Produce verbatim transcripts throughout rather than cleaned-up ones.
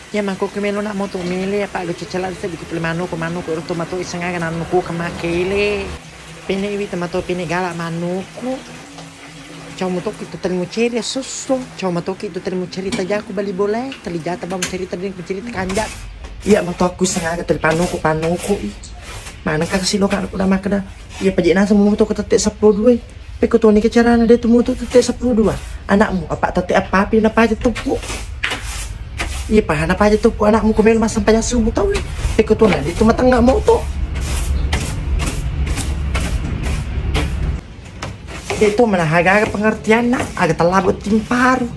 Iya, mako ku melo nak moto mele, apa lo cecela seddi ku pele manu ko, manu ko ero to mato iseng aga nanu ko kemake ile. Pene iwi temato pene gala manu ko. Cau matoki tu tali muceri asosso. Cau matoki tu tali muceri tajaku bali bola. Tali jata ba muceri tali muceri takanja. Iya, mato aku iseng aga tali panu ko, panu ko i. Mana ka kasi lo ka udah makeda. Iya, pajak nasa moto ko tette seppulo dua. Pekko toni ke carana de tu mutu tette seppulo dua. Anakmu apa tette apa api na paja tuppu. Iya, pahana paja tuppu anakmu ko melo massempajang subuh tau. Pekko tona de tu matengnga moto. De tu mana haga-haga pengertianna, aga tella botting paru.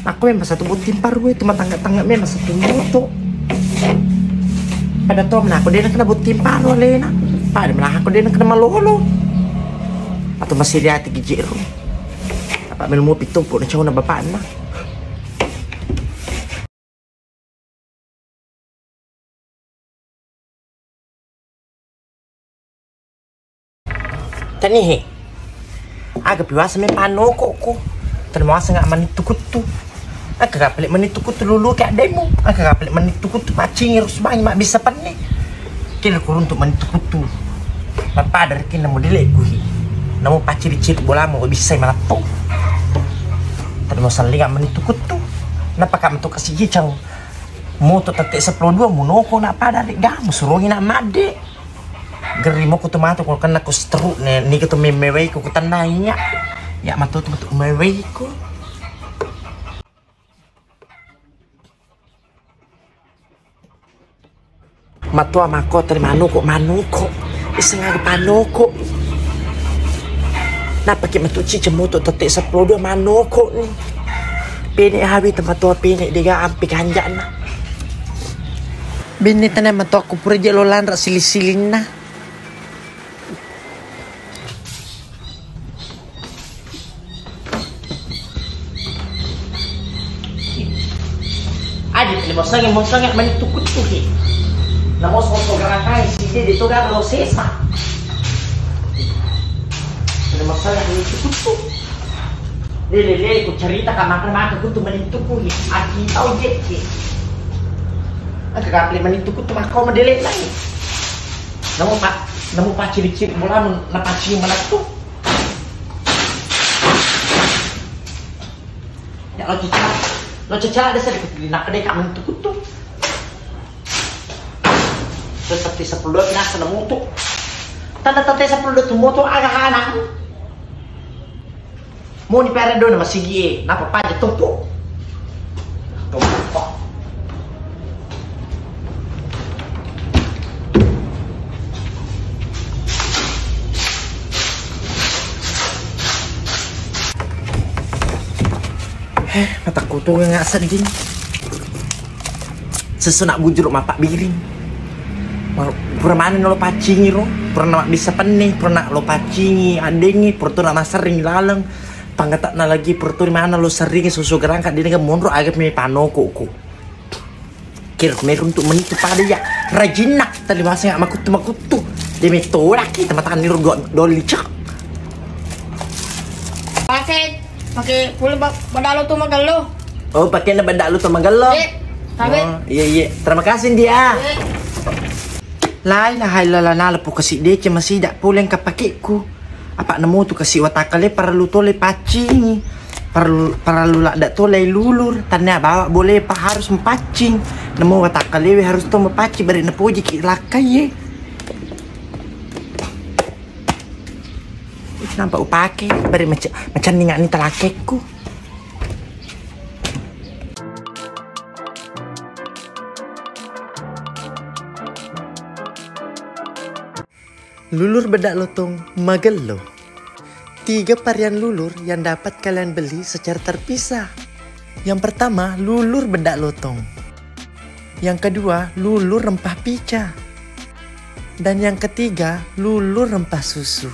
Makko memang satu botting paru itu matangga-tangga memang satu moto. Pada to menako de nakena botting paru alena. Pada menako de nakena malolo. Atau masih lihat gigi ro. Apa melo mopi tuppu na cauna bapakna. Tanihe. Aga piwasa me panoko ko. Tani mawasa nga manittu kuttu. Aga kapale manittu kuttu lulu ke ademu. Aga kapale manittu kuttu pacingi harus bangi mabbissa panne. Kira kuruntu manittu kuttu. Mappada rekki namo dile kuhi. Namo paciri-ciri bolamu ko bissai malatto. Tani mau sallinga manittu kuttu. Napaka metu kasi gicang. Moto tette seppulo dua munoko na pada re gamu surongi na madde. Gerri moko tu matu ko kenna ko seteru ne niga tu memewei ko kutannai ya. Ya matu tu mewei ko. Matoa makkota ri manuko, manuko. Isengaga panoko. Nappaki matu ciceng moto tette seppulo dua manoko ni. Pene hawi tematoa pene dega ampe kanjana. Benne tana matoa ku pura je lo lanra siling-silinna. Aja tele mosange, mosange mani tukuttuki. Namo soso gerakai side de toga lo sesa. Tele mosange mani tukuttu. Lele lele ku cerita ka maka maka kutu mani tukui. Aki tau jekke. Aka kapli mani tukuttu makko medele nai. Namo pa, namo paciri-ciri bolanu na paciri manattu. Ya lo cicala, lo cicala desa di nakkedai ka mentu kutu. Terus seperti sepuluh dua pinasa na mutu. Tanda tanda sepuluh dua tu moto aga hana. Moni pere dona masigi e, napa paja topo. Topo. Eh, matakkutungengnga sedding. Sesuna bujuru mappabbiring. Mar-, pura maneng nalo paccingi ro, pura na mabbissa penne, pura na lo paccingi addengngi, pura tu na masserring laleng. Panggatakna lagi pura tu ri mana lo serringi susu gerangka, de nega monro aga me panoko ku. Kira ku meruntu menitu pada ya rajinna tali maseng makuttu-makuttu. De metolaki tamatanni ro dua doli cak. Pakai, pakai pula ba-, badalo tu magello. Oh, pakai na badalo tu magello. Iya, tabe. Oh, iya, iya. Terima kasih dia. Iya. La ilaha illallah, nala pukasi dece masida pole engka pakeku. Apa namutu kasi watakkale parellu tole paccingi. Parellu, parellu ladda tole lulur. Tannia bawa bole pa harus mapaccing. Namo watakkalewe harus to mapaccing bare napojiki lakkaie. Nampa upake bare mace-, macenningani talakkekku. Lulur bedak lotong magello. Tiga varian lulur yang dapat kalian beli secara terpisah. Yang pertama, lulur bedak lotong. Yang kedua, lulur rempah pica. Dan yang ketiga, lulur rempah susu.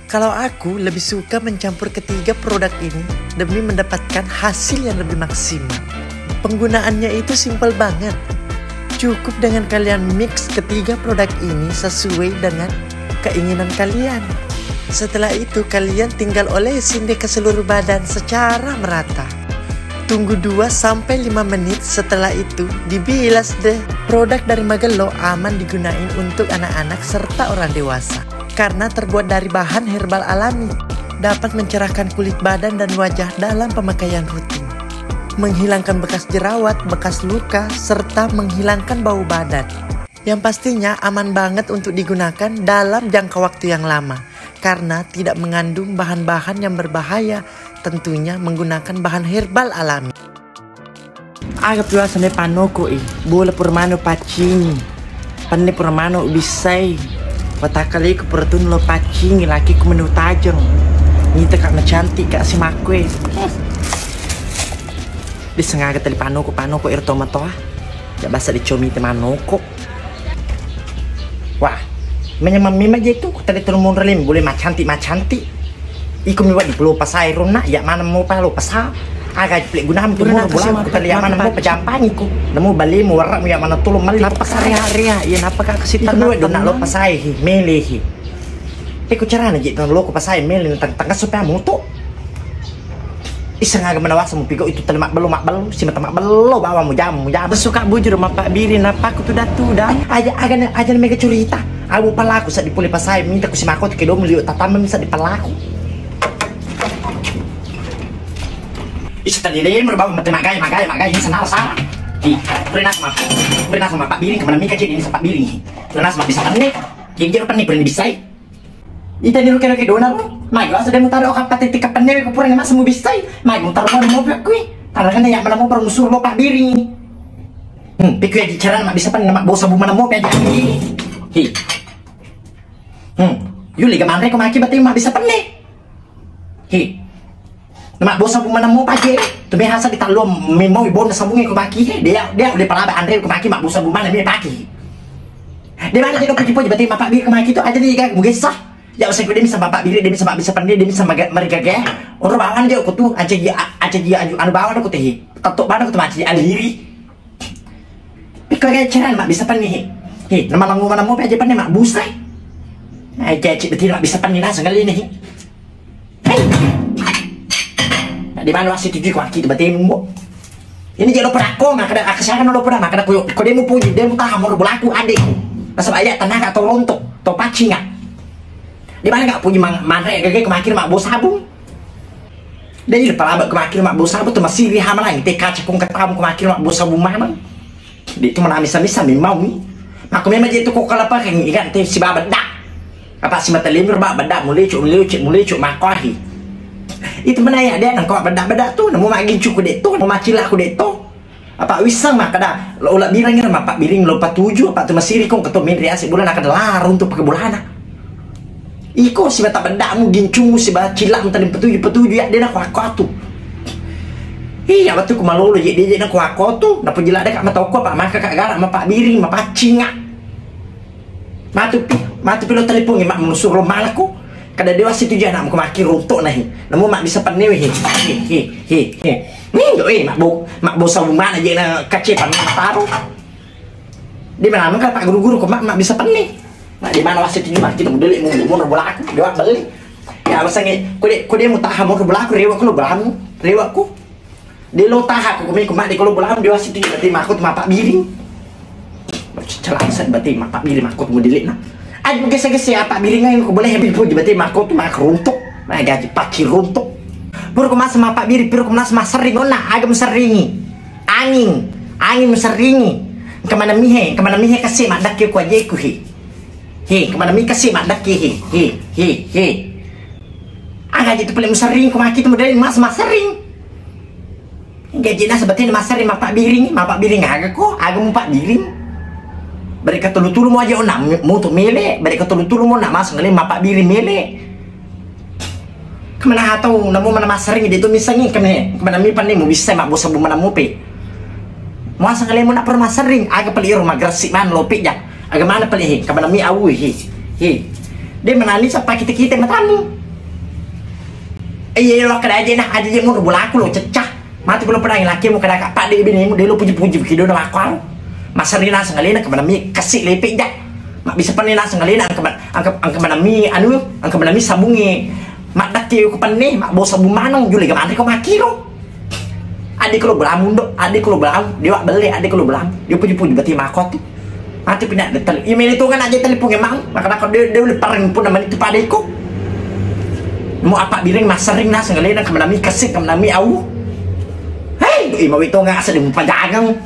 Kalau aku lebih suka mencampur ketiga produk ini demi mendapatkan hasil yang lebih maksimal. Penggunaannya itu simpel banget. Cukup dengan kalian mix ketiga produk ini sesuai dengan keinginan kalian. Setelah itu, kalian tinggal olesin deh ke seluruh badan secara merata. Tunggu dua sampai lima menit, setelah itu dibilas deh. Produk dari Magello aman digunain untuk anak-anak serta orang dewasa karena terbuat dari bahan herbal alami. Dapat mencerahkan kulit badan dan wajah dalam pemakaian rutin. Menghilangkan bekas jerawat, bekas luka, serta menghilangkan bau badan. Yang pastinya aman banget untuk digunakan dalam jangka waktu yang lama karena tidak mengandung bahan-bahan yang berbahaya, tentunya menggunakan bahan herbal alami. Aga puasa ne panoko i, bola pura mano paccingi, penne pura mano bissai, watakkaleko pura tunu lo paccingi, lakiku menu tajeng, nita kak macantik kak simakku e. Disengaga tali panoko, panoko ero tomatoa, ya basa dicomi te manoko. Wah, menyamang memang je tu, tadi tolong monrelem, boleh macantik-macantik. Iko mi wadi pulo pasai ronna, ya mana mau palo pasa. Aga pele gunam tu, mau bola, kita lihat mana mau pejampangi ku. Nemu bali mau warna, ya mana tolong mali. Napa karya-karya, ya napa kak kasih tanah lo pasai hi, mele hi. Eko carana je, tolong lo ko pasai mele, tang-, tangkas supaya mutu. Iseng aga menawasa mu pigo itu tali mabbello, mabbello, si mata mabbello, bawa mu jamu, jamu. Suka bujur mapabbiri, nappa ku tu datu dang. Aja, aja, aja mega curita. Abu palaku sa dipule pasai, minta ku si mako tu kedomu liu tatameng sa dipalaku. Isa tadi deh, merbawa mate magai, magai, magai, ini senal sana. Di, pernah sama, pernah sama Pak Biri, kemana mika jadi ini sama Pak Biri. Pernah sama bisa tani, jadi dia pernah pernah bisa. Ita ni ruke-ruke dona ro. Magi wasa demo taro ka patete ka penne ko pura ni masa mu bissai. Magi mu taro mo pe kui. Taro kan ya mana mo per musur lo Pak Biri. Hmm, piku ya bicara nama bisa pan nama bosa bu mana mo pe aja. Hi. Hmm. Yuli ga manre ko maki bate ma bisa penne. Hi. Nama bosa bu mana mo paje. Tu me hasa di talo memau ibon sabungi ko maki. Dia, dia udah palaba anre ko maki ma bosa bu mana me paki. Dia mana jadi puji-puji bate ma Pak Biri ko maki tu aja di ga mugesa. Ya usah kode bisa bapak biri, dia bisa bisa pende, dia bisa maga-, marigaga. Oro bawang dia kutu, aja dia, aja dia aju, anu bawang aku teh. Tato bana aku teh aja aliri. Pika ga ceran mak bisa pende he. He, nama langu mana mo aja pende mak busai. Ai cecek betul mak bisa pende langsung kali ini he. Hei. Nah, di mana masih tujuh kaki itu betul mo. Ini jelo perakko, maka ada akasiakan lo pernah, maka ada kuyo, ko dia mau puji, dia mau tahan, mau bolaku adikku. Nasaba iya tenaga tau rontok, tau pacinga. Di mana gak puji mang-, manre gage kemakir mak bos sabung. Dia jadi palabak kemakir mak bos sabung tu masih riha mana, te kaca kong ketamu kemakir mak bos sabung mana. Di tu mana misa-misa memang ni. Maka memang je tu ko kalapa kan ikan te si baba dak. Apa si mata limur ba beda mulicu mulicu mulicu makohi. Itu mana ya dia nang kau beda beda tu nemu magi cuku dek tu nemu macila aku dek tu. Apa wisang maka dah lo ulah bilang ya mapa biring lo patuju apa tu masiri kong ketu min riasi bulan akan larung tu pakai bulana. Iko si mata beda mu gincung si ba cila mata patuju patuju ya dia nak aku tu. Iya betul ku malolo je dia nak aku tu napa jila dek mata aku apa maka kak gara mapa biring mapa cinga. Matu pi, matu pi lo telepon mak menusur lo malaku. Kada dewa situ jana mako maki rontok nahi. Namu mak bisa penewe he. He he he he. Nindo eh mak bo mak bo sabu mana je na kace pan taro. Di mana nang kata guru-guru ko mak mak bisa penne. Mak di mana wasi tuju mak kita budele mu mu bola aku dewa beli. Ya alasannya kode kode mu taha mo bola aku rewa ku lo bola mu rewa ku. Delo taha ko meko madde ko lo bolam dewa situ berarti mako tu mapa biring. Celak set berarti mapa biring mako tu modelna. Aja gese-gese apa biring ayo ko boleh habis puji berarti mako tu mak runtuk. Nah gaji paki runtuk. Pur ko masa mapa biring pur ko masa masering onna aga museringi. Angin, angin museringi. Kemana mihe, kemana mihe kasih mak dakke ko ajeku he. He, kemana mi kasih mak dakke he. He, he, he. Aga aja tu paling musering ko maki tu model mas masering. Gaji na sebetin masering mapak biring, mapak biring aga ko, aga mupak biring. Beri ketulu-tulu mo aja ona mutu mele, beri ketulu-tulu mo nak masuk ngale mapak biring mele. Kemana hatau namu mana masering dia tu misangi kemana, kemana mi pandai mu bisa mak bosa bu mana mupe. Muasa ngale mu nak permasering, aga peli rumah gresik man lope ja. Aga mana pale he, kamana mi awu he. He. De manani sapa kita-kita matamu. Eh, iya, iya, kada aja nah, aja je mu bolaku lo cecah. Mati kulo pedang laki mu kada kak pade bini mu de lo puji-puji kido na aku. Masari nasa ngalena kamana mi kasih lepek ja. Mak bisa pene nasa ngalena angka angka angka mana mi anu, angka mana mi sabungi. Mak dake ko penne, mak bau sabung maneng jule ga mane ko makiro. Adikku lo belamu ndo, adikku lo belamu, dewa belle adikku lo belamu. Dia puji-puji berarti mako tu. Mati pina detel. Iya meni tu kan aja telepon emang. Maka nak dia dia udah pareng pun nama itu pada iku. Mau apa biring mas sering nas ngelena ke menami kesik ke menami au. Hei, ima itu nggak sedang pajangan.